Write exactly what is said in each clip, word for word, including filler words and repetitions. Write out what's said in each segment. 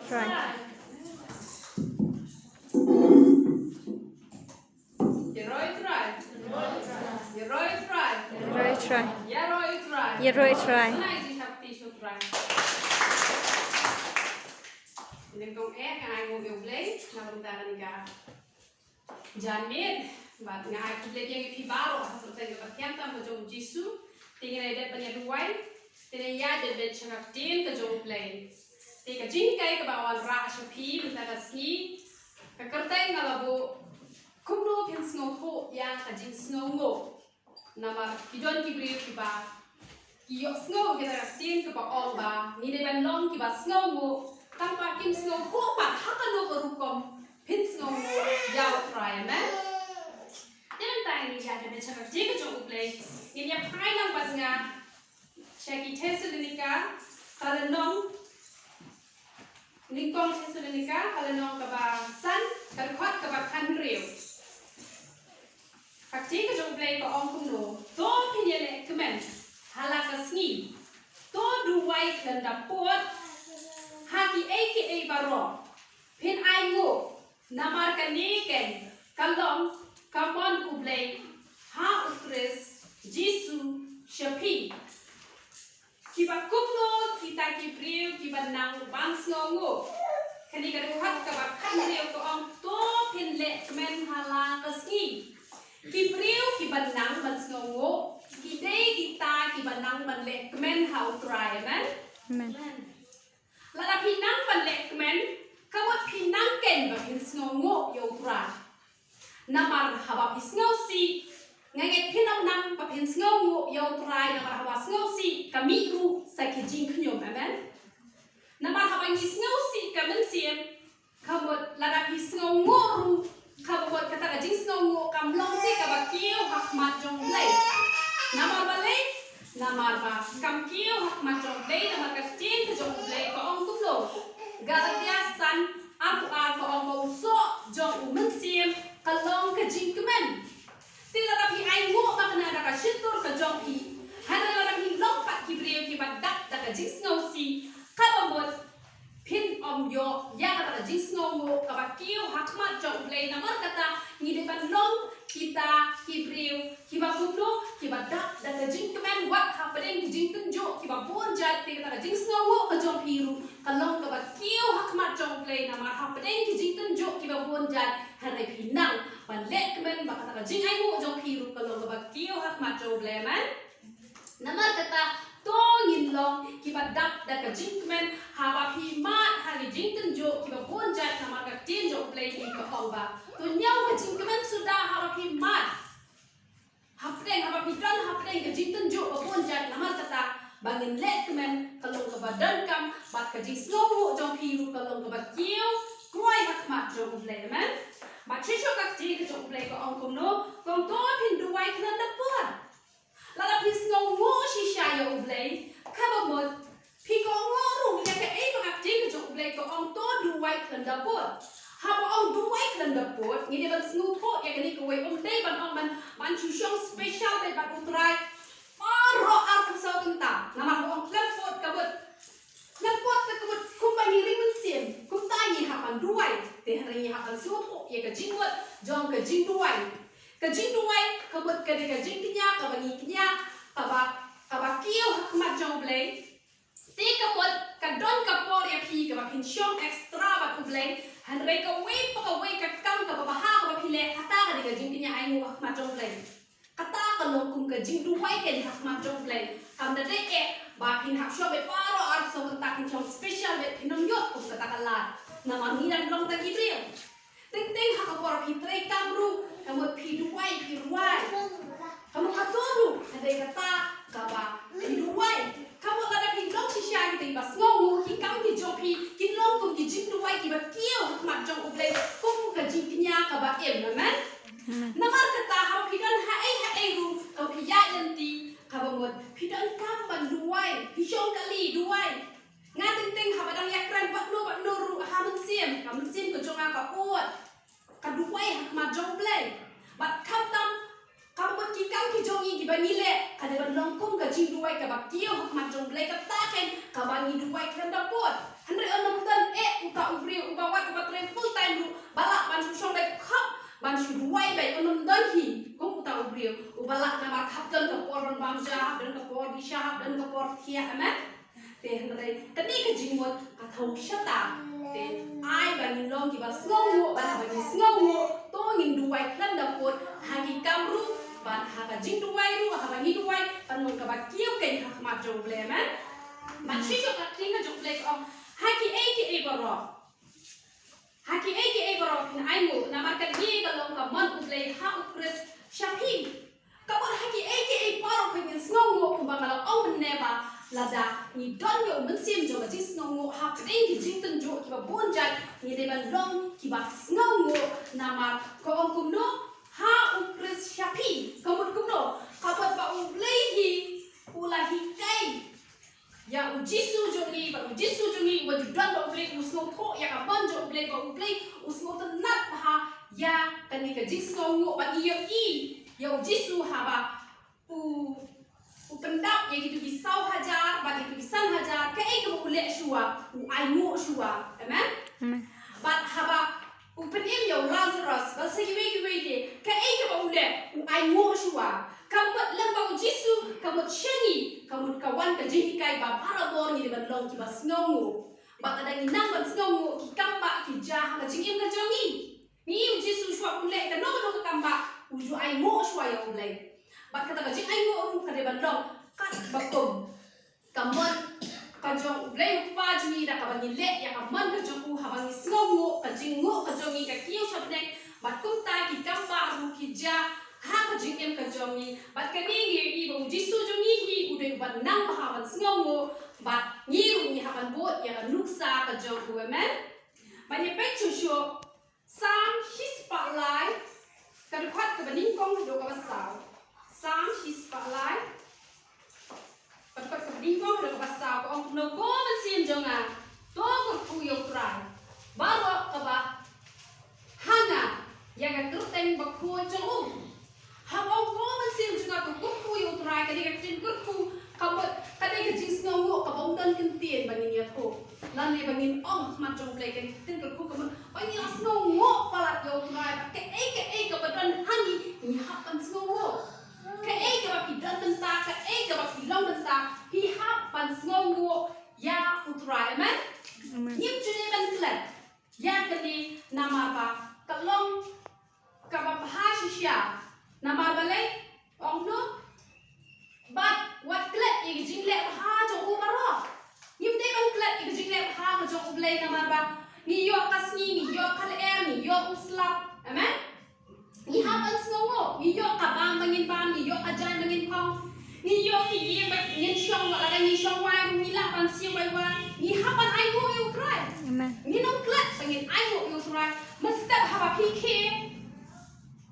Trai. Ïaroh ïa U Trai. Ïaroh ïa U Trai. Ïaroh ïa U Trai. Ïaroh ïa U Trai. Ïaroh ïa U Trai. Nang ai jingïakhun ïa U Trai. Nyngkong eh nga ai nguh ïa U Blei na ka bynta kane ka janmiet, bad nga ai khublei biang ïa phi baroh ha ka kyrteng kaba thiang tam ka jong U Jisu. Te ngin ïa dep ban ïa duwai, te ngin ïa dep ban sha ka ktien ka jong U Blei. Te ka jinghikai kaba wanrah sha phi mynta ka sngi, ka kyrteng nga la buh, kumno phin sngewthuh ïa ka jingsngewnguh. Namar ki don ki briew kiba ki ïohsngew ïa kata ka ktien kaba ong ba ngin dei ban long kiba sngewnguh, tang ba kim sngewthuh pat ha kano ka rukom phin sngewnguh ïa U Trai, amen. Te mynta ngin ïa dep ban sha ka ktien ka jong U Blei, ngin ïa phai lang bad nga sha ki Thessalonika, ka lynnong, Nyngkong Thessalonika, ka lynnong kaba san, ka dkhot kaba khathynriew. Ka ktien ka jong U Blei ka ong kumno: To phin ïaleh kmen ha la ka sngi, to duwai khlem da pud ha kiei kiei baroh, phin ai nguh, namar kane keiñ ka long ka mon U Blei ha U Khrist Jisu sha phi. Kiba kumno kita ki briew kiba nang ban sngewnguh? Kane ka dkhot kaba khathynriew ka ong to phin leh kmen ha la ka sngi. Ki briew kiba nang ban sngewnguh ki dei kita kiba nang ban leh kmen ha U Trai, amen. Amen. Lada phi nang ban leh kmen, ka mut phi nang keiñ ba phin sngewnguh ïa U Trai. Namar haba phi sngewsih, nga ngeit phin ym nang ba phin sngewnguh ïa U Trai, namar haba sngewsih ka mih ruh sa ki jingkhñium, amen. Namar haba ngi sngewsih ka mynsiem, ka mut lada phi sngewnguh ruh, ka mut kata ka jingsngewnguh kam long te kaba kiew ha khmat jong U Blei. Namar balei? Namar ba kam kiew ha khmat jong U Blei, namar ka ktien ka jong U Blei ka ong kumno? Galatia san, arphew ar ka ong ba u soh jong u mynsiem ka long ka jingkmen. Te lada phi ai nguh makna da ka shyntur ka jong phi, hynrei lada phi long pat ki briew kiba dap da ka jingsngewsih, kaba mut phin ym ïoh ïa kata ka jingsngewnguh kaba kiew ha khmat jong U Blei. Namar kata ngi dei ban long kita ki briew kiba kumno, kiba dap da ka jingkmen wat hapdeng ki jingtynjuh kiba bun jait. Te kata ka jingsngewnguh ka jong phi ruh ka long kaba kiew ha khmat jong U Blei, namar hapdeng ki jingtynjuh kiba bun jait, hynrei phi nang ban leh kmen ba kata ka jingainguh jong phi ruh ka long kaba kiew ha khmat jong U Blei, amen. Namar kata, to ngin long kiba dap da ka jingkmen haba phi mad ha ki jingtynjuh kiba bun jait, namar ka ktien jong U Blei ka ong ba to ñiew ka jingkmen suda haba phi mad. Hapdeng, haba phi don hapdeng ka jingtynjuh ba bun jait, namar kata ba ngin leh kmen ka long kaba donkam, bad ka jingsngewnguh jong phi ruh ka long kaba kiew kloi ha khmat jong U Blei, amen. Bad shisha ka ktien ka jong U Blei ka ong kumno? Ka ong to phin duwai khlem da pud. Lada phi sngewnguh shisha ïa U Blei, kaba mut phi kohnguh ruh ïa kaei ba ka ktien ka jong U Blei ka ong to duwai khlem da pud. Haba ong duwai khlem da pud, ngi dei ban sngewthuh ïa kane kawei, ym dei ban ong ban, ban shu shong special beit bad U Trai baroh arphew saw kynta. Namar ba ong khlem pud ka mut, khlem pud ka mut kumba ngi ring mynsiem, kumta ngi hap ban duwai. Te hynrei ngi hap ban sngewthuh ïa ka jingmut jong ka jingduwai. Ka jingduwai ka mut ka dei ka jingkñia kaba ngi kñia, kaba, kaba kiew ha khmat jong U Blei. Te ka mut ka don ka por ïa phi kaba phin shong extra bad U Blei. Hynrei kawei pa kawei ka kam kaba bha kaba phi leh, kata ka dei ka jingkñia ainguh ha khmat jong U Blei. Kata ka long kum ka jingduwai keiñ ha khmat jong U Blei. Kam da dei eh ba phin hap shong beit baroh arphew saw kynta, phin shong special beit, phin ym ïoh kum kata ka lad. Namar ngi dang long tang ki briew. Teng teng ha ka por phi trei kam ruh, ka mut phi duwai, phi rwai. Ka mut kato ruh ka dei kata kaba phi duwai. Ka mut lada phi long shisha kita kiba sngewnguh, ki kam ki jong phi kin long kum ki jingduwai kiba kiew ha khmat jong U Blei, kum ka jingkñia kaba im. Amen. Amen. Namar kata haba phi don haei haei ruh kaba phi ïaid lynti, kaba mut phi don kam ban duwai, phi shong kali duwai. Nga teng teng haba dang ïakren bad no bad no ruh ha mynsiem, ka mynsiem ka jong nga ka ud, ka duwai ha khmat jong U Blei. Bad khamtam, ka mut ki kam ki jong ngi kiba ngi leh ka dei ban long kum ka jingduwai kaba kiew ha khmat jong U Blei, kata keiñ kaba ngi duwai khlem da pud. Hynrei ym don eh uta Namar hap don ka por ban bam ja, hap don ka por bishar, hap don ka por thiah, amen. Te hynrei kane ka jingmut ka thaw shata. Te ai ba ngin long kiba sngewnguh, bad haba ngin sngewnguh to ngin duwai khlem da pud ha ki kam ruh, bad ha ka jingduwai ruh, haba ngi duwai ban long kaba kiew keiñ ha khmat jong U Blei, amen. Bad shisha ka ktien ka jong U Blei ka ong, ha kiei kiei baroh, ha kiei kiei baroh phin ainguh, namar kane ka long ka mon U Blei ha U Khrist sha phi. Ka mut ha kiei kiei baroh phin, ngin sngewnguh kumba nga la ong mynne ba lada ngi don ïa u mynsiem jong ka jingsngewnguh hapdeng ki jingtynjuh kiba bun jait, ngi dei ban long kiba sngewnguh. Namar ka ong kumno? Ha U Khrist sha phi. Ka mut kumno? Ka mut ba U Blei hi u la hikai ïa U Jisu jong ngi, ba U Jisu jong ngi uba ju don bad U Blei u sngewthuh ïa ka mon jong U Blei, ba U Blei u sngewtynnat bha ïa kane ka jingsngewnguh, ba ngi ïohi ïa U Jisu haba u, u pyndap ïa kitu ki saw hajar bad kitu ki san hajar, kaei kaba u leh shuwa? U ainguh shuwa. Amen. Amen. Bad haba u pynim ïa u Lazarus bad sa kiwei kiwei de, kaei kaba u leh? U ainguh shuwa. Ka mut lyngba U Jisu, ka mut sha ngi, ka mut ka wan ka jinghikai ba barabor ngi dei ban long kiba sngewnguh. Bad lada ngi nang ban sngewnguh, ki kam ba ki jia ha ka jingim ka jong ngi. Ngi ïohi U Jisu shuwa ban leh kano kano ka kam ba u ju ainguh shuwa ïa U Blei. Bad kata ka jingainguh ruh ka dei ban long katba kum ka mon ka jong U Blei U Kpa jong ngi, da kaba ngi leh ïa ka mon ka jong u, haba ngi sngewnguh, ka jingnguh ka jong ngi ka kiew sha bneng, bad kumta ki kam ba ruh ki jia ha ka jingim ka jong ngi. Bad kane ngi ïohi ba U Jisu jong ngi hi u dei uba nang bha ban sngewnguh, bad ngi ruh ngi hap ban bud ïa ka nuksa ka jong u. Amen. Ban ïa peit shuh shuh Salm shispah lai, ka dkhot kaba nyngkong haduh kaba saw. Salm shispah lai, ka dkhot kaba nyngkong haduh kaba saw, ka ong kumno: Ko mynsiem jong nga, to kyrkhu ïa U Trai. Baroh kaba ha nga, ïa ka kyrteng bakhuid jong u. Haba ong ko mynsiem jong nga to kyrkhu ïa U Trai, kane ka ktien kyrkhu ka mut ka dei ka jingsngewnguh kaba ym don kyntien ba ngin ïathuh. Lane ba ngin ong ha khmat jong U Blei, kane ka ktien kyrkhu ka mut ba ngi la sngewnguh palat ïa U Trai, ba kaei kaei kaba don ha ngi ngi hap ban sngewnguh. Kaei kaba phi don mynta, kaei kaba phi long mynta, phi hap ban sngewnguh ïa U Trai. Amen. Amen. Ngim ju dei ban klet ïa kane namar ba ka long kaba bha shisha. Namar balei? Ong no. Bad wat klet ïa ki jingleh bha jong u baroh. Ngim dei ban klet ïa ki jingleh bha ka jong U Blei namar ba ngi ïoh ka sngi, ngi ïoh ka lyer, ngi ïoh u slap. Amen. Ngi hap ban sngewnguh, ngi ïoh ka bam ba ngin bam, ngi ïoh ka jaiñ ba ngin phong. Ngi ïoh ki ïing ba ngin shong, wat lada ngi shong wai ruh ngi lah ban siew wai wai. Ngi hap ban ainguh ïa U Trai. Amen. Ngin ym klet ba ngin ainguh ïa U Trai. Mynstep haba phi khie,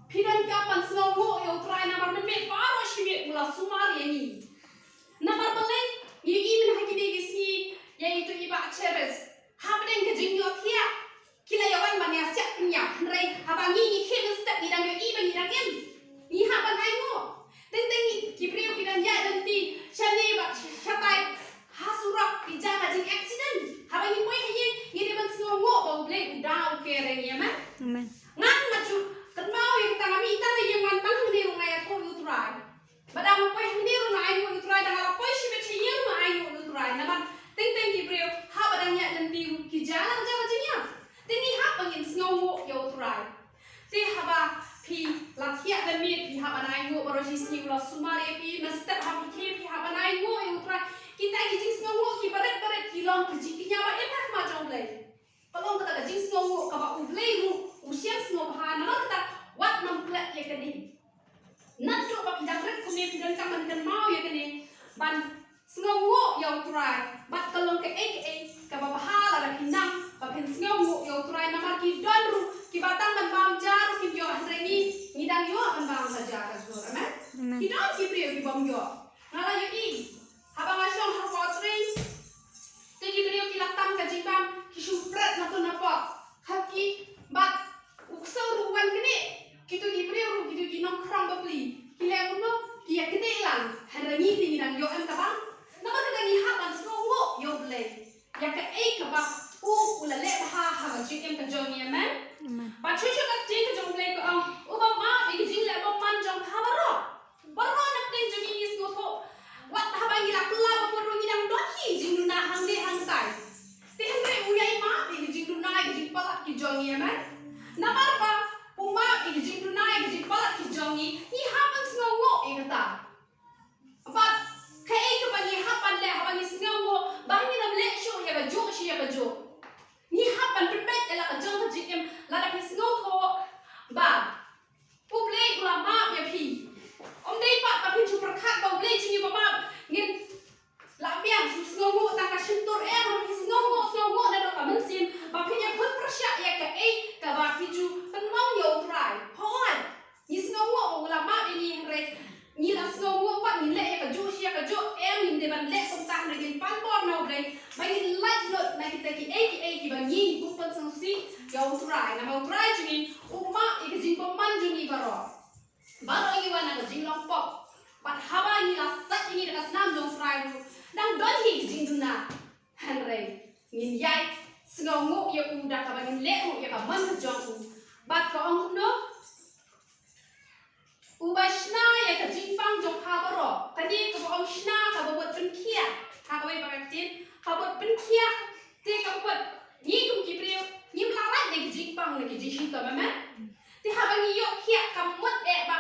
phi donkam ban sngewnguh ïa U Trai namar mynmiet baroh shi miet u la sumar ïa ngi. Namar balei? Ngi ïohi mynta ha kine ki sngi ïa itu i Bah Cheris. Hapdeng ka jingïohthiah ki la ïa wan ban ïa siat pynïap, hynrei haba ngi ngi khie mynstep ngi dang ïohi ba ngi dang im. Ngi hap ban ainguh. Teng teng ki briew ki dang ïaid lynti shane bad shatai ha surok, ki jia ka jingaccident. Haba ngi poi ha ïing ngi dei ban sngewnguh ba U Blei u da u care ïa ngi. Amen. Amen. Ngan nga ju kynmaw ïa kata, nga mih tang ha ïing, ngan tang hangne ruh nga ïathuh ïa U Trai. Ba dang nga poi hangne ruh nga ainguh ïa U Trai, dang nga la poi shibit sha ïing ruh nga ainguh ïa U Trai. Namar teng teng ki briew haba dang ïaid lynti ruh ki jia la ka jia ka jingïap. Te ngi hap ban ngin sngewnguh ïa U Trai. Te haba phi la thiah da miet phi hap ban ainguh, baroh shi sngi u la sumar ïa phi, mynstep haba phi khie phi hap ban ainguh ïa U Trai. Kita ki jingsngewnguh kiba rit ba rit ki long ki jingkñia ba im ha khmat jong U Blei. Ka long kata ka jingsngewnguh kaba U Blei ruh u shem sngewbha. Namar kata wat nym klet ïa kane. Naduh ba phi dang rit kumne phi donkam ban kynmaw ïa kane, ban sngewnguh ïa U Trai. Bad ka long kaei kaei kaba bha lada phi nang ba phin sngewnguh ïa U Trai, namar ki don ruh kiba tang ban bam ja ruh kim ïoh, hynrei ngi ngi dang ïoh ban bam ha ja ka jhur. Amen. Amen. Ki don ki briew ki bym ïoh. Nga la ïohi haba nga shong ha Fort Ring. Te ki briew ki la tam ka jingbam, ki shu pret na tu na pok. Ha ki bad u ksew ruh wan knieh. Kitu ki briew ruh, kitu ki nongkhrong bapli, ki leh kumno? Ki ïa knieh lang. Hynrei ngi te ngi dang ïoh em ka bam. Namar kata ngi hap ban sngewnguh ïa U Blei ïa kaei kaba u u la leh bha ha ka jingim ka jong ngi. Amen. Amen. Bad shuh shuh ka ktien ka jong U Blei ka ong, uba map ïa ki jingleh bymman jong pha baroh. Baroh Amen. Namar ba u map ïa ka jingduna ïa ka jingpalat ki jong ngi, ngi hap ban sngewnguh ïa kata. Bad kaei kaba ngi hap ban leh haba ngi sngewnguh ba ngin ym leh shuh ïa kajuh shi ïa kajuh? Ngi hap ban pynbeit ïa la ka jong ka jingim. Lada phi sngewthuh ba U Blei u la map ïa phi, ym dei pat ba phin shu pyrkhat ba U Blei jong ngi uba map. Ngin la biang shu sngewnguh tang ka shyntur, em, phi sngewnguh, sngewnguh naduh ka mynsiem ba phin ïakhun pyrshah ïa kaei kaba phi ju pynlong ïa U Trai. Hooid, ngi sngewnguh ba u la map ïa ngi, hynrei ngi la sngewnguh pat ngin leh ïa kajuh shi ïa kajuh? Em, ngim dei ban leh kumta, hynrei ngin pan bor na U Blei ba ngin lait lut na kita kiei kiei kiba ngi kum pynsngewsih ïa U Trai. Namar U Trai jong ngi u map ïa ka jingbymman jong ngi baroh. Baroh ngi wan na ka jinglong pop. Bad haba ngi la sait ïa ngi da ka snam jong U Trai ruh, dang don hi ka jingduna. Hynrei ngin ïai sngewnguh ïa u da kaba ngin leh ruh ïa ka mon ka jong u. Bad ka ong kumno? Uba shna ïa ka jingpang jong pha baroh. Kane kaba ong shna kaba mut pynkhiah ha kawei pat ka ktien, kaba mut pynkhiah. Te kaba mut ngi kum ki briew ngim lah lait na ki jingpang na ki jingshitom, amen. Te haba ngi ïoh khiah, kam mut eh ba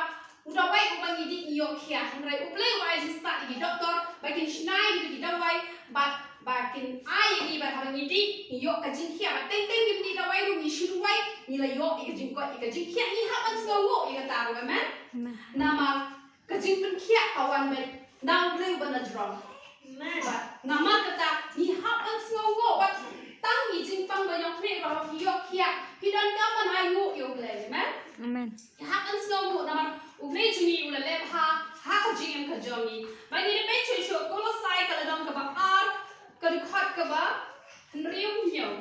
u dawai uba ngi dih ngi ïoh khiah, hynrei U Blei uba ai jingstad ïa ki doktor ba kin shna ïa ki dawai bad ba kin ai ïa ngi, bad haba ngi dih ngi ïoh ka jingkhiah. Bad teng teng ngim dih dawai ruh, ngi shu duwai, ngi la ïoh ïa ka jingkoit ïa ka jingkhiah. Ngi hap ban sngewnguh ïa kata ruh, amen. Amen. Namar ka jingpynkhiah ka wan beit na U Blei uba na jrong. Amen. Bad namar kata ngi hap ban sngewnguh, bad tang ki jingpang ba ïong khlieh ruh haba phi ïoh khiah phi donkam ban ainguh ïa U Blei, amen. Amen. Ngi hap ban sngewnguh namar U Blei jong ngi u la leh bha ha ka jingim ka jong ngi. Ba ngin ïa peit shuh shuh Kolosai ka lynnong kaba ar, ka dkhot kaba hynriew hynñiew.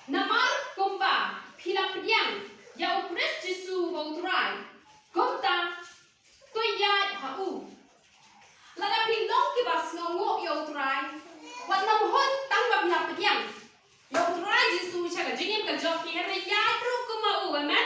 Namar kumba phi la pdiang ïa U Khrist Jisu ba U Trai, kumta to ïaid ha u. Lada phi long kiba sngewnguh ïa U Trai, wat nym hun tang ba phi la pdiang ïa U Trai Jisu sha ka jingim ka jong phi, hynrei ïaid ruh kum ma u, amen.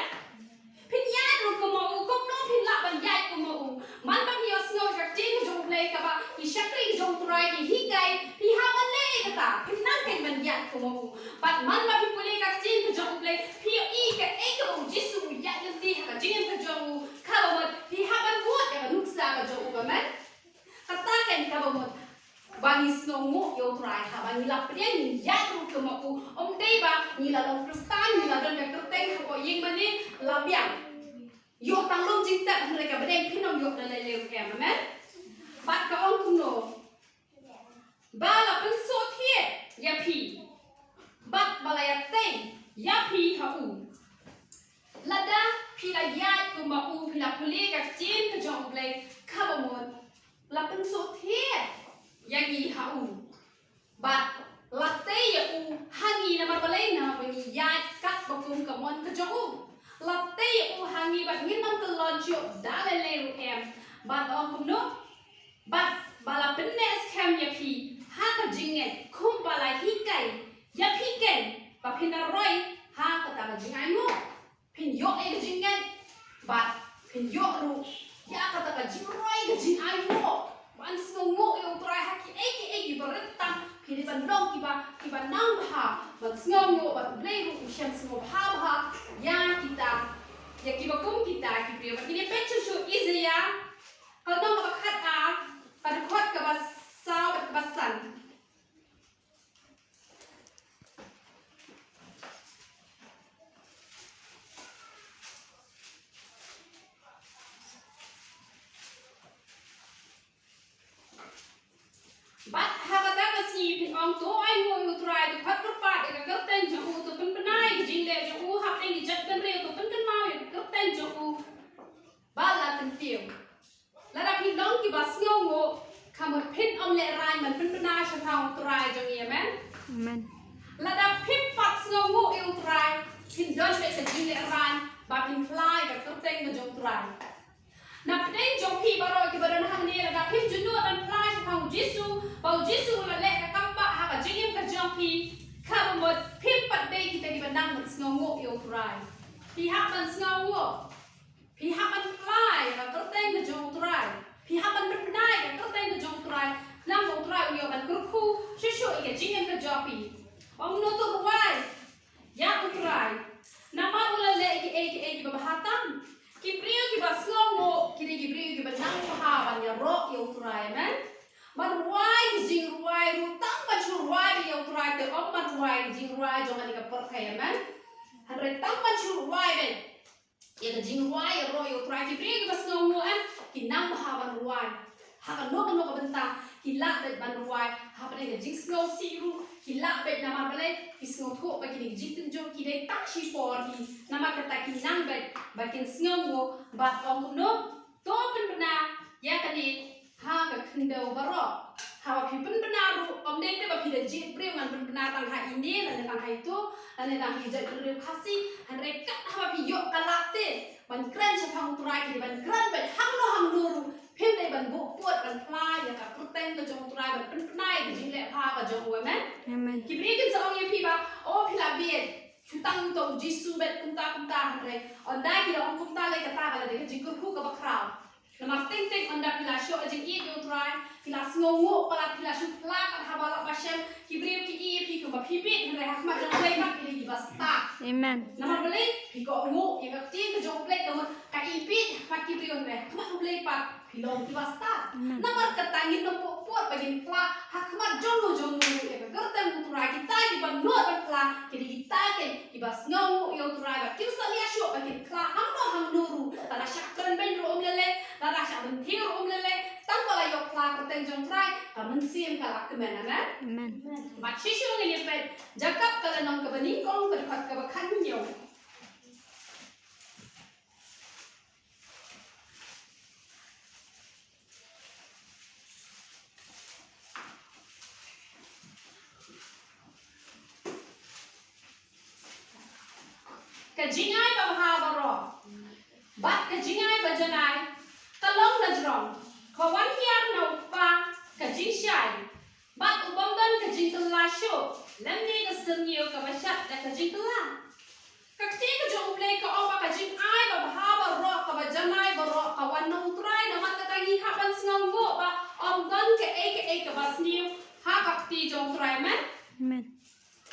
Phin ïaid ruh kum ma u, kumno phin lah ban ïaid kum ma u? Man ba phi ïohsngew ïa ka ktien ka jong U Blei kaba ki shakri ka jong U Trai ki hikai, phi hap ban leh ïa kata, phin nang kein ban ïaid kum ma u. Bad man ba phi pule ïa ka ktien ka jong U Blei, phi ïohi kaei kaba U Jisu u ïaid lynti ha ka jingim ka jong u, kaba mut phi hap ban bud ïa ka nuksa ka jong u, amen. Kata kein kaba mut ba ngi sngewnguh ïa U Trai, haba ngi la pdiang ngin ïaid ruh kum ma u. Ym dei ba ngi la long Khristan, ngi la don ka kyrteng hapoh ïingmane, la biang. Ïoh tang lum jingtep, hynrei ka bneng phin ym ïoh da lei lei ruh em, amen. Bad ka ong kumno? Ba la pynsngewthuh ïa phi bad ba la ïatei ïa phi ha u. Lada phi la ïaid kum ma u, phi la pule ka ktien ka jong U Blei, kaba mut la pynsngewthuh ïa ngi ha u. Bad la tei ïa u ha ngi, namar balei? Namar ba ngi ïaid katba kum ka mon ka jong u. La tei ïa u ha ngi bad ngin ym kyllon shuh da lei lei ruh em. Bad ong kumno? Bad ba la pynneh skhem ïa phi ha ka jingngeit, kumba la hikai ïa phi kein ba phin da roi ha kata ka jingainguh. Phin ïoh ïa ka jingngeit bad phin ïoh ruh ïa kata ka jingroi ka jingainguh. Ban sngewnguh ïa U Trai ha kiei kiei kiba rit tam, phi dei ban long kiba, kiba nang bha ban sngewnguh, bad U Blei ruh u shem sngewbha bha ïa kita, ïa kiba kum kita ki briew. Bad ngin ïa peit shuh shuh Isaïah ka lynnong kaba khat ar, ka dkhot kaba saw bad kaba san. Bad ha kata ka sngi phin ong, to ainguh ïa U Trai, to khot kyrpad ïa ka kyrteng jong u, to pynbna ïa ka jingleh jong u hapdeng ki jaitbynriew, to pynkynmaw ïa ka kyrteng jong u ba la kyntiew. Lada phi long kiba sngewnguh, ka mut phin ym lehraiñ ban pynbna shaphang U Trai jong ngi, amen. Amen. Lada phim pat sngewnguh ïa U Trai, phin don beit ka jinglehraiñ ba phin phla ïa ka kyrteng ka jong U Trai. Na pdeng jong phi baroh kiba don hangne, lada phim ju nud ban phla shaphang U Jisu ba U Jisu u la leh ka kam bah ha ka jingim ka jong phi, kaba mut phim pat dei kita kiba nang ban sngewnguh ïa U Trai. Phi hap ban sngewnguh. Phi hap ban phla ïa ka kyrteng ka jong U Trai. Phi hap ban pynbna ïa ka kyrteng ka jong U Trai. Khnang ba U Trai u ïoh ban kyrkhu shuh shuh ïa ka jingim ka jong phi. Ong no to rwai ïa U Trai. Namar u la leh kiei kiei kiba bha tam. Ki briew kiba sngewnguh ki dei ki briew kiba nang bha ban ïaroh ïa U Trai, amen. Ban rwai ki jingrwai ruh tang ban shu rwai ïa U Trai te ym ban rwai ki jingrwai jong kane ka pyrthei, amen. Hynrei tang ban shu rwai beit ïa ka jingrwai ïaroh ïa U Trai. Ki briew kiba sngewnguh, eh, ki nang bha ban rwai. Ha kano kano ka bynta ki lah beit ban rwai. Hapdeng ka jingsngewsih ruh ki lah beit, namar balei? Ki sngewthuh ba kine ki jingtynjuh ki dei tang shipor hi. Namar kata ki nang beit ba kin sngewnguh. Bad ong kumno? To pynbna ïa kane ha ka khyndew baroh. Haba phi pynbna ruh, ym dei te ba phi da jied briew, ngan pynbna tang ha ine lane tang ha itu lane tang ha i jaitbynriew Khasi. Hynrei kat haba phi ïoh ka lad te ban kren shaphang U Trai, ki dei ban kren beit hangno hangno ruh. Phim dei ban buh pud ban phla ïa ka kyrteng ka jong U Trai, ban pynbna ïa ka jingleh bha ka jong u, amen. Amen. Ki briew kin sa ong ïa phi ba, o, phi la bieit, shu tang uto U Jisu beit kumta kumta. Hynrei ynda ki la ong kumta lei, kata ka la dei ka jingkyrkhu kaba khraw. Namar teng teng ynda phi la shoh jingïeit ïa U Trai, phi la sngewnguh palat, phi la shu phla kat haba lah ba shem, ki briew ki ïohi ïa phi kumba phi bieit, hynrei ha khmat jong U Blei pat phi dei kiba stad. Amen. Namar balei? Phi kohnguh ïa ka ktien ka jong U Blei, ka mut ka ïeit ha khmat ki briew, hynrei ha khmat U Blei pat phi long kiba stad. Amen. Namar kata ngin ym buh pud ba ngin phla ha khmat jong no jong no ïa ka kyrteng U Trai. Kita kiba nud ban phla ki dei kita keiñ kiba sngewnguh ïa U Trai, ba kim sa ïa shuh ba kin phla hangno hangno ruh. Lada shah kren beiñ ruh ym lei lei, lada shah bynthiew ruh ym lei lei, tang ba la ïoh phla kyrteng jong U Trai, ka mynsiem ka la kmen, amen. Amen. Bad shisha ngin ïa peit Jakob ka lynnong kaba nyngkong, ka dkhot kaba khathynñiew. Ka jingai babha baroh bad ka jingai bajanai ka long na jrong, ka wan hiar na u kpa ka jingshai, bad u bym don ka jingkylla shuh, lymne ka syrngiew kaba shad da ka jingkylla. Ka ktien ka jong U Blei ka ong ba ka jingai babha baroh, kaba janai baroh, ka wan na U Trai. Namar kata ngi hap ban sngewnguh ba ym don kaei kaei kaba sniew ha ka kti jong U Trai, amen. Amen.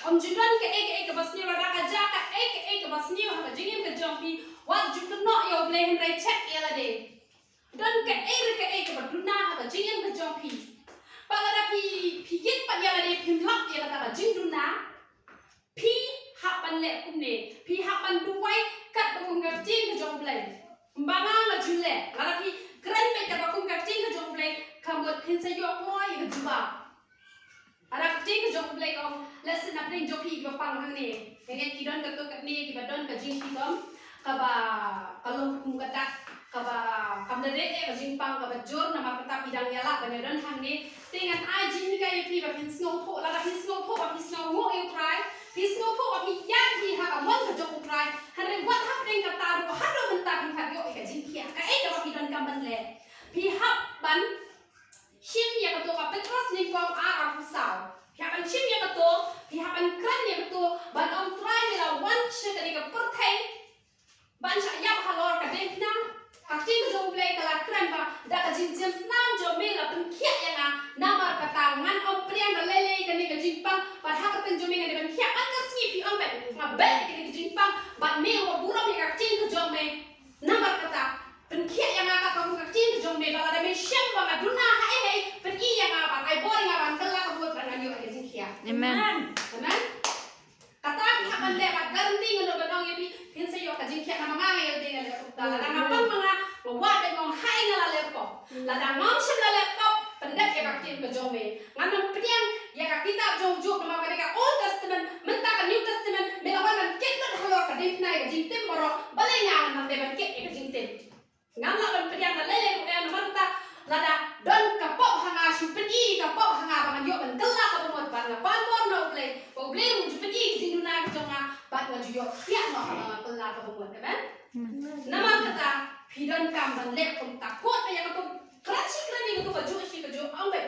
Ym ju don kaei kaei kaba sniew, lada ka jia kaei kaei kaba sniew ha ka jingim ka jong phi, wat ju kynnoh ïa U Blei, hynrei check ïa lade. Don kaei re kaei kaba duna ha ka jingim ka jong phi. Ba lada phi, phi ïit pat ïa lade, phim lap ïa kata ka jingduna. Phi hap ban leh kumne, phi hap ban duwai katba kum ka ktien ka jong U Blei. Kumba nga nga ju leh, lada phi kren beit katba kum ka ktien ka jong U Blei, ka mut phin sa ïoh kloi ïa ka jubab. Lada ka ktien ka jong U Blei ka ong, lehse na pdeng jong phi kiba pang hangne, nga ngeit ki don katto katne kiba don ka jingshitom kaba ka long kum ka dak, kaba kam da dei eh ka jingpang kaba jur, namar kata phi dang ïalah ban ïadon hangne. Te ngan ai jinghikai ïa phi ba phin sngewthuh, lada phi sngewthuh ba phi sngewnguh ïa U Trai, phi sngewthuh ba phi ïaid hi ha ka mon ka jong U Trai, hynrei wat hapdeng kata ruh haduh mynta phim pat ïoh ïa ka jingkhiah. Kaei kaba phi donkam ban leh? Phi hap ban shim ïa kato ka Petros nyngkong ar, arphew saw. Phi hap ban shim ïa kato, phi hap ban kren ïa kato, ban ong, Trai, me la wan sha kane ka pyrthei ban shah ïap halor ka diengphna. Ka ktien ka jong U Blei ka la kren ba da ka jingjemsnam jong me la pynkhiah ïa nga, namar kata ngan ym pdiang da lei lei kane ka jingpang, bad ha ka kyrteng jong me ngan dei ban khiah. Man ka sngi phi ong beit, nga beh ïa kane ka jingpang, bad me wat burom ïa ka ktien ka jong me. Namar kata, pynkhiah ïa nga katba kum ka ktien ka jong me, ba lada me shem ba nga duna ha ei ei, pyni ïa nga bad ai bor ïa nga ban kylla ka mut ba ngan ïoh ïa ka jingkhiah. Amen. Amen. Kata phi hap ban leh bad guarantee ngan ong ïa phi, phin sa ïoh ka jingkhiah namar nga nga ïa lade nga leh kumta. Lada nga pang ma nga, nga wad beit nga ong haei nga la leh pop. Lada ngam shym la leh pop, pyndep ïa ka ktien ka jong me. Ngan ym pdiang ïa ka kitab jong u Job namar ka dei ka Old Testament, mynta ka New Testament, me la wan ban kit lut halor ka diengphna ïa ka jingtim baroh, balei nga ngan nang dei ban kit ïa ka jingtim. Ngam lah ban pdiang da lei lei ruh em, namar kata lada don ka pop ha nga shu pyni ka pop ha nga ba ngan ïoh ban kylla kaba mut, bad nga pan bor na U Blei, ba U Blei ruh u ju pyni ka jingduna ka jong nga, bad nga ju ïoh khiah noh haba nga kylla kaba mut, amen. Namar kata phi donkam ban leh kumta, khot ïa kato, kren shi kren ïa kato kajuh shi kajuh, ym beit.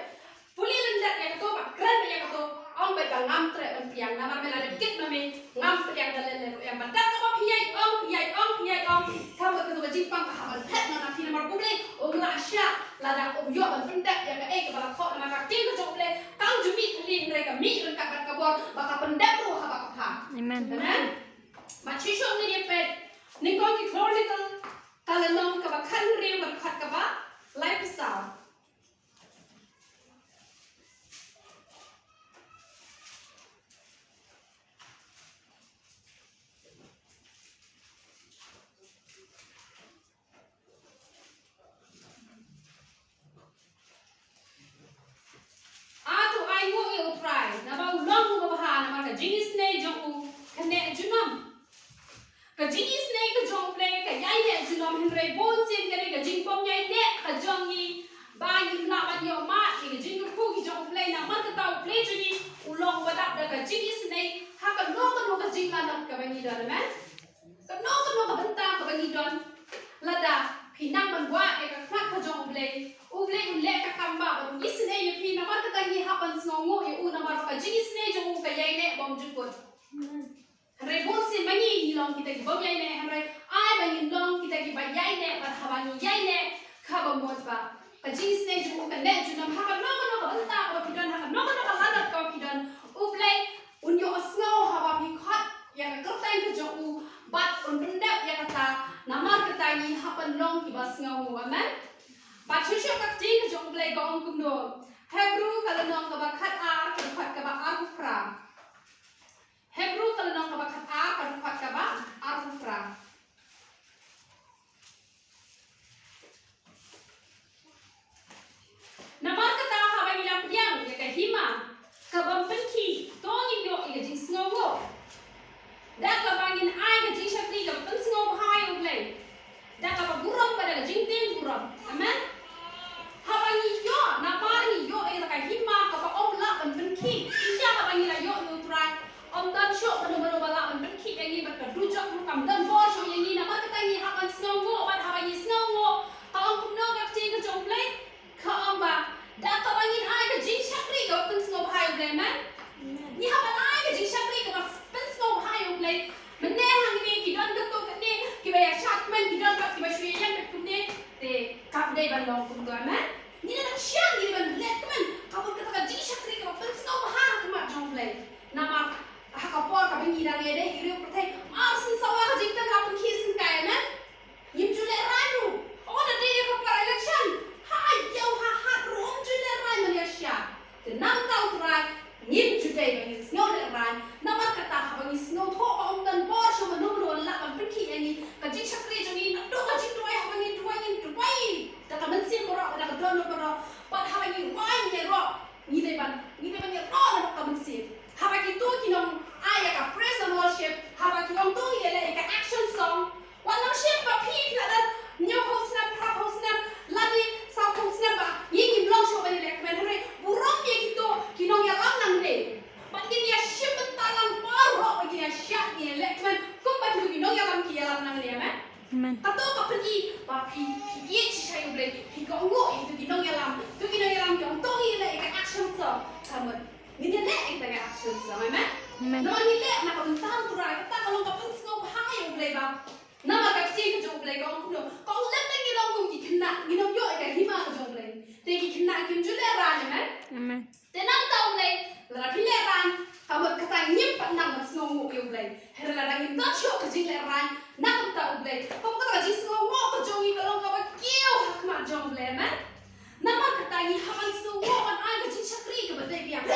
Pule lyndet ïa kato, ba kren ïa kato, ym beit ba ngam treh ban pdiang, namar me la dep kit ma me, ngam pdiang da lei lei ruh em. Bad da kaba phi ïai ong, phi ïai ong, phi ïai ong, ka mut kato ka jingpang ka hap ban phet noh na phi, namar U Blei um lah shah lada um ïoh ban pyndep ïa kaei kaba la thoh, namar ka ktien ka jong U Blei kam ju mih kali, hynrei ka mih ryngkat bad ka bor. ba ka pyndep ruh ha ba ka pha. Amen. Amen. Ba shisha ngin ïa peit nyngkong ki Chronicle ka lynnong kaba khathynriew ka dkhot kaba laiphew saw. A to ai nguh ïa u Trai, naba u long uba bha, namar ka jingisynei jong u ka neh junom. Ka jingisynei ka jong u Blei ka ïaineh junom, hynrei bun sien ka dei ka jingbym ïaineh ka jong ngi ba ngim lah ban ïoh mad ïa ka jingkyrkhu ki jong u Blei, namar kata u Blei jong ngi u long uba dap da ka jingisynei ha kano kano ka jinglanot kaba ngi don, amen. Kano kano ka bynta kaba ngi don, lada phi nang ban wad ïa ka khmat ka jong u Blei, u Blei un leh ka kam ba un isynei ïa phi, namar kata ngi hap ban sngewnguh ïa u, namar ba ka jingisynei jong u ka ïaineh bymjukut. Hynrei bun sien ma ngi ngi long kita kiba ïaineh, hynrei ai ba ngin long kita kiba ïaineh, bad haba ngi ïaineh, kaba mut ba ka jingisynei jong u ka neh junom. Ha kano kano ka bynta kaba phi don, ha kano kano ka lanot kaba phi don, u Blei un ïohsngew haba phi khot ïa ka kyrteng ka jong u, bad un pyndep ïa kata, namar kata ngi hap ban long kiba sngewnguh, amen. Bad shuh shuh ka ktien ka jong u Blei ka ong kumno, Hebru ka lynnong kaba khatar ka dkhot kaba arphew phra. Hebru ka lynnong kaba khatar ka dkhot kaba arphew phra. Namar kata haba ngi la pdiang ïa ka hima kabym pynkhih, to ngin ïoh ïa ka jingsngewnguh. Da kaba ngin ai ka jingshakri kaba pynsngewbha ïa u Blei, da kaba burom bad da ka jingtieng burom. Amen. Haba ngi ïoh, namar ngi ïoh ïa ka hima kaba ym lah ban pynkhih. Shisha haba ngi la ïoh ïa u Trai, ym don shuh mano mano ba lah ban pynkhih ïa ngi, bad ka dujok ruh kam don bor shuh ïa ngi. Namar kata ngi hap ban sngewnguh, bad haba ngi sngewnguh, ka ong kumno ka ktien ka jong u Blei? Ka ong ba da kaba ngin ai ka jingshakri kaba pynsngewbha ïa u Blei, amen. Ngi hap ban ai ka jingshakri kaba pynsngewbha ïa u Blei. Mynne hangne ki don katto katne kiba ïa shad kmen, ki don pat kiba shu ïa ïeng beit kumne. Te kam dei ban long kumto, amen. Ngi la dang shad, ngi dei ban leh kmen, ka mut kata ka jingshakri kaba pynsngewbha ha khmat jong u Blei. Namar ha ka por kaba ngi dang ïadei ki riew pyrthei, mar syn sawa ka jingtynrah pynkhih syngkai, amen. Ngim ju lehraiñ ruh. O, da dei ïa ka por election, ha ïew ha hat ruh ym ju lehraiñ ban ïa shad. Te namar u Trai ngim ju dei ba ngin sngew lehraiñ. Namar kata haba ngi sngewthuh ba ym don bor shuh mano mano ba lah ban pynkhih ïa ngi, ka jingshakri jong ngi, naduh ka jingduwai, haba ngi duwai ngin duwai da ka mynsiem baroh, da ka dohnud baroh. Bad haba ngi rwai ngi ïaroh, ngi dei ban, ngi dei ban ïaroh na ka mynsiem. Haba kito ki nong ai ïa ka praise and worship, haba ki ong to ngi leh ïa ka action song, wat nym shim ba phi phi la don hynñiewphew snem, phraphew snem, lane sawphew snem ba ngi ngim long shuh ban ïaleh kmen, hynrei burom ïa kito ki nongïalam nangne. Bad ngin ïa shim bynta lang baroh ba ngin ïa shad, ngin ïaleh kmen kumba kito ki nongïalam ki ïalam nangne, amen. Amen. Kato ka pyni ba phi, phi ïeit shisha ïa u Blei, phi kohnguh ïa kito ki nongïalam, kito ki nongïalam ki ong to ngi leh ïa ka action song. Ka mut ngin ïaleh ïa ka action song, amen. Amen. Namar ngi leh na ka bynta u Trai, kata ka long ka pynsngewbha ïa u Blei ba. Namar ka ktien ka jong u Blei ka ong kumno, ka ong lada ngi long kum ki khynnah, ngin ym ïoh ïa ka hima ka jong u Blei. Te ki khynnah kim ju lehraiñ, amen. Amen. Te na ka bynta u Blei, lada phi lehraiñ, ka mut kata ngim pat nang ban sngewnguh ïa u Blei. Hynrei lada ngim don shuh ka jinglehraiñ na ka bynta u Blei, ka mut kata ka jingsngewnguh ka jong ngi ka long kaba kiew ha khmat jong u Blei, amen. Namar kata ngi hap ban sngewnguh ban ai ka jingshakri kaba dei biang.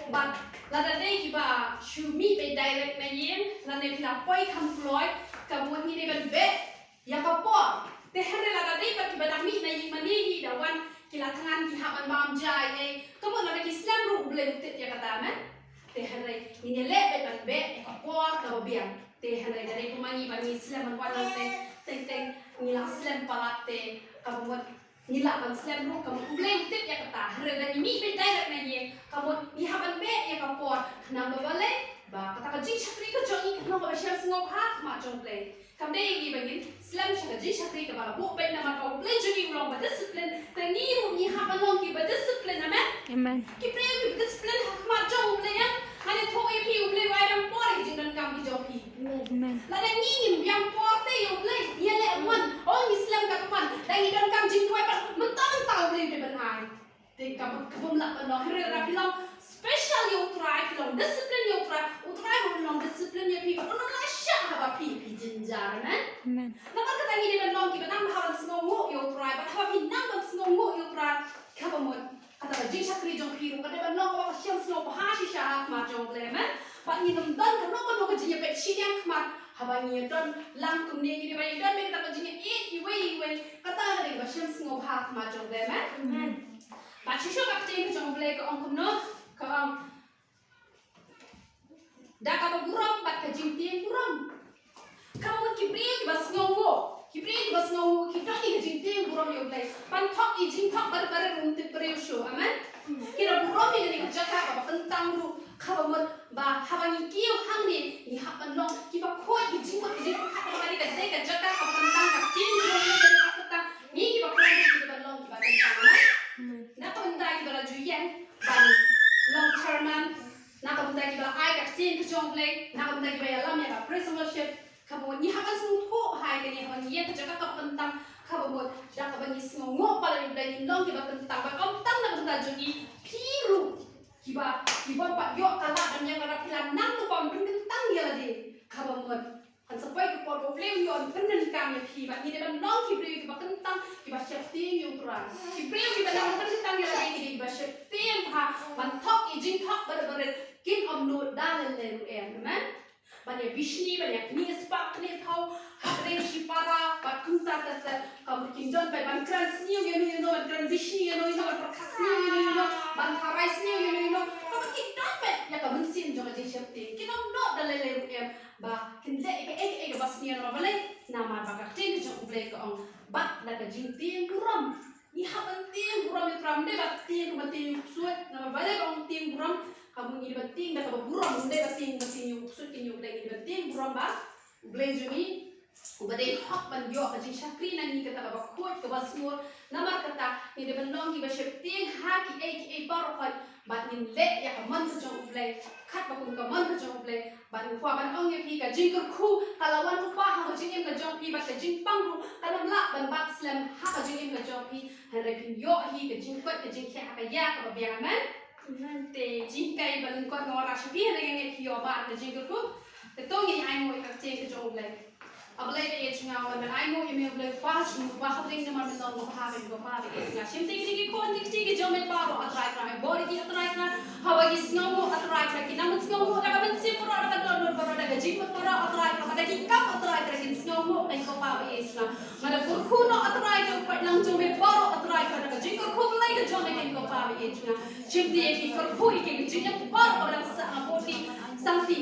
Bad lada dei kiba shu mih beit direct na ïing, lane phi la poi kham kloi, ka mut ngi dei ban beh ïa ka por. Te hynrei lada dei pat kiba dang mih na ïing mane hi, da wan ki la thngan, ki hap ban bam ja ei ei, ka mut lada ki slem ruh u Blei u tip ïa kata, amen. Te hynrei ngin ïaleh beit ban beh ïa ka por kaba biang. Te hynrei da dei kum ma ngi ba ngi slem ban wan nangtei, teng teng ngi la slem palat, te kaba mut ngi lah ban slem ruh, ka mut u Blei u tip ïa kata. Hynrei lada ngi mih beit direct na ïing, ka mut ngi hap ban beh ïa ka por, khnang ba balei? Ba kata ka jingshakri ka jong ngi kan long kaba shem sngewbha ha khmat jong u Blei. Kam dei ïa ngi ba ngin slem sha ka jingshakri kaba la buh beit, namar ba u Blei jong ngi u long ba discipline, te ngi ruh ngi hap ban long kiba discipline, amen. Amen. Ki briew kiba discipline ha khmat jong u Blei, ïa. Ngan ïathuh ïa phi, u Blei u ai biang por ïa ki jingdonkam ki jong phi. Amen. Lada ngi ngim biang por te ïa u Blei, ïa leh mon, o ngi slem katto man, da ngi donkam jingduwai pat, mynta mynta u Blei u dei ban ai. Te ka bym, ka bym lah ban long, hynrei lada phi long special ïa u Trai, phi long discipline. Ngim don kano kano ka jingïapeit shiliang khmat haba ngi ïa don lang kumne, ngi dei ban ïa don beit kata ka jingïa ïeit iwei iwei, kata ka dei kaba shem sngewbha khmat jong U Blei, amen. Bad shisha ka ktien ka jong U Blei ka ong kumno, ka ong da kaba burom bad ka jingtieng burom. Kaba mut ki briew kiba sngewnguh, ki briew kiba sngewnguh ki don ïa ka jingtieng burom ïa U Blei. Ban thok ïa jingthok barit barit ruh ym tip briew shuh. Amen. Ki la burom ïa kane ka jaka kaba kyntang ruh, kaba mut ba haba ngi kiew hangne ngi hap ban long kiba khuid ïa jingmut ïa jingpyrkhat, haba kane ka dei ka jaka kaba kyntang, ka ktien jong U Blei ka kyntang. Ngi kiba khuid ngi dei ban long kiba kyntang. Amen. Na ka bynta kiba la ju ïeng ban long chairman, na ka bynta kiba la ai ka ktien ka jong U Blei, na ka bynta kiba ïalam ïa ka praise and worship, kaba mut ngi hap ban sngewthuh ha kane, haba ngi ïeng ha ka jaka kaba kyntang, kaba mut da kaba ngi sngewnguh palat ïa U Blei ngin long kiba kyntang. Bad ym tang na ka bynta jong ngi, phi ruh kiba, kiba pat ïoh ka lad ban ïeng, lada phi la nang lypa ban pynkyntang ïa lade, kaba mut hynda sa poi ka por ba U Blei un ïoh ban pyndonkam ïa phi, bad ngi dei ban long ki briew kiba kyntang, kiba sheptieng ïa U Trai. Ki briew kiba nang pynkyntang ïa lade ki dei kiba sheptieng bha ban thok ïa jingthok barit barit, kin ym nud da lei lei ruh em. Amen. Ban ïa bishni, ban ïa knieh spah knieh thaw ha kdeng shipara bad kumta ter ter, kaba mut kin don beit ban kren sniew ïano ïano, ban kren bishni ïano ïano, ban pyrkhat sniew ïano ïano, ban tharai sniew ïano ïano, kaba mut kin don beit ïa ka mynsiem jong ka jingsheptieng. Kin ym nud da lei lei ruh em ba kin leh ïa kaei kaei kaba sniew namar balei? Namar ba ka ktien ka jong U Blei ka ong, bad da ka jingtieng burom. Ngi hap ban tieng burom ïa U Trai, ym dei ba tieng ban tieng ïa u ksuid. Namar balei ba ong tieng burom? Ka mut ngi dei ban tieng da kaba burom, ym dei ba tieng ban tieng ïa u ksuid, tieng ïa U Blei. Ngi dei ban tieng burom ba U Blei jong ngi uba dei hok ban ïoh ka jingshakri na ngi, kata kaba khuid kaba sngur. Namar kata ngi dei ban long kiba sheptieng ha kiei kiei baroh khoit, bad ngin leh ïa ka mon ka jong U Blei, katba kum ka mon ka jong U Blei. Bad nga kwah ban ong ïa phi, ka jingkyrkhu ka la wan lypa ha ka jingim ka jong phi, bad ka jingpang ruh kan ym lah ban bat slem ha ka jingim ka jong phi. Hynrei phin ïoh hi ka jingkoit ka jingkhiah ha ka ïa kaba biang. Amen. Te jinghikai ba lyngkot nga wanrah sha phi, hynrei nga ngeit phi ïoh ba ka jingkyrkhu. Te to ngin ainguh ïa ka ktien ka jong U Blei. A Blei ba ïeit jong nga, nga ainguh ïa me U Blei Kpa jong nga, ba ha bneng namar me long U Kpa ba ïeit jong nga. Shim te kine ki khun ki kti ki jong me baroh, A Trai Kynrad, bor ïa ki, A Trai Kynrad. Haba ki sngewnguh, A Trai Kynrad, ki nang pynsngewnguh da ka mynsiem baroh, da ka dohnud baroh, da ka jingmut baroh, A Trai Kynrad, da ki kam, A Trai Kynrad, kin sngewnguh, A Kpa ba ïeit jong nga. Nga da kyrkhu noh, A Trai Kynrad, paidlang jong me baroh, A Trai Kynrad, da ka jingkyrkhu Blei ka jong me, A Kpa ba ïeit jong nga. Shim te ïa ki kyrkhu, ïa ki jingïap baroh ba dang sah ha pyrthei, sangti.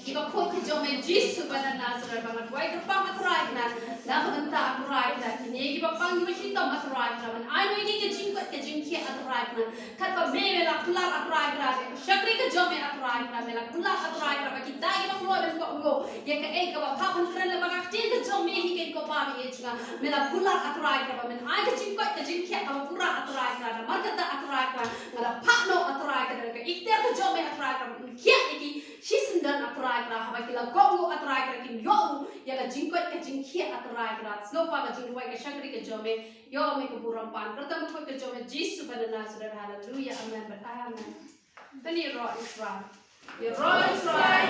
Kiba khuid ki jong me Jisu ba na Nasareth, ba nga duwai kyrpang, A Trai Kynrad, na ka bynta, A Trai Kynrad, kine kiba pang kiba shitom, A Trai Kynrad, ban ai noh ïa ki ka jingkoit ka jingkhiah, A Trai Kynrad. Katba me, me la kular, A Trai Kynrad, ïa ka shakri ka jong me, A Trai Kynrad, me la kular, A Trai Kynrad, ba kita kiba kloi ban kohnguh ïa kaei kaba phah ban kren lyngba ka ktien ka jong me hi, A Kpa ba ïeit jong nga, me la kular, A Trai Kynrad, ba men ai ka jingkoit ka jingkhiah kaba pura, A Trai Kynrad. Namar kata, A Trai Kynrad, nga la phah noh, A Trai Kynrad, ka iktiar ka jong me, A Trai Kynrad, ban khiah ïa ki shisyndon, A Trai Kynrad, haba ki la kohnguh, A Trai Kynrad, kin ïoh ruh ïa ka jingkoit ka jingkhiah, A Trai Kynrad. Sngewbha ka jingduwai ka shakri ka jong me, ïoh me ka burom pan ka kyrteng bakhuid ka jong me Jisu ba na Nasareth. Haleluya, amen bad amen. Kane ïaroh ïa U Trai. Ïaroh ïa U Trai.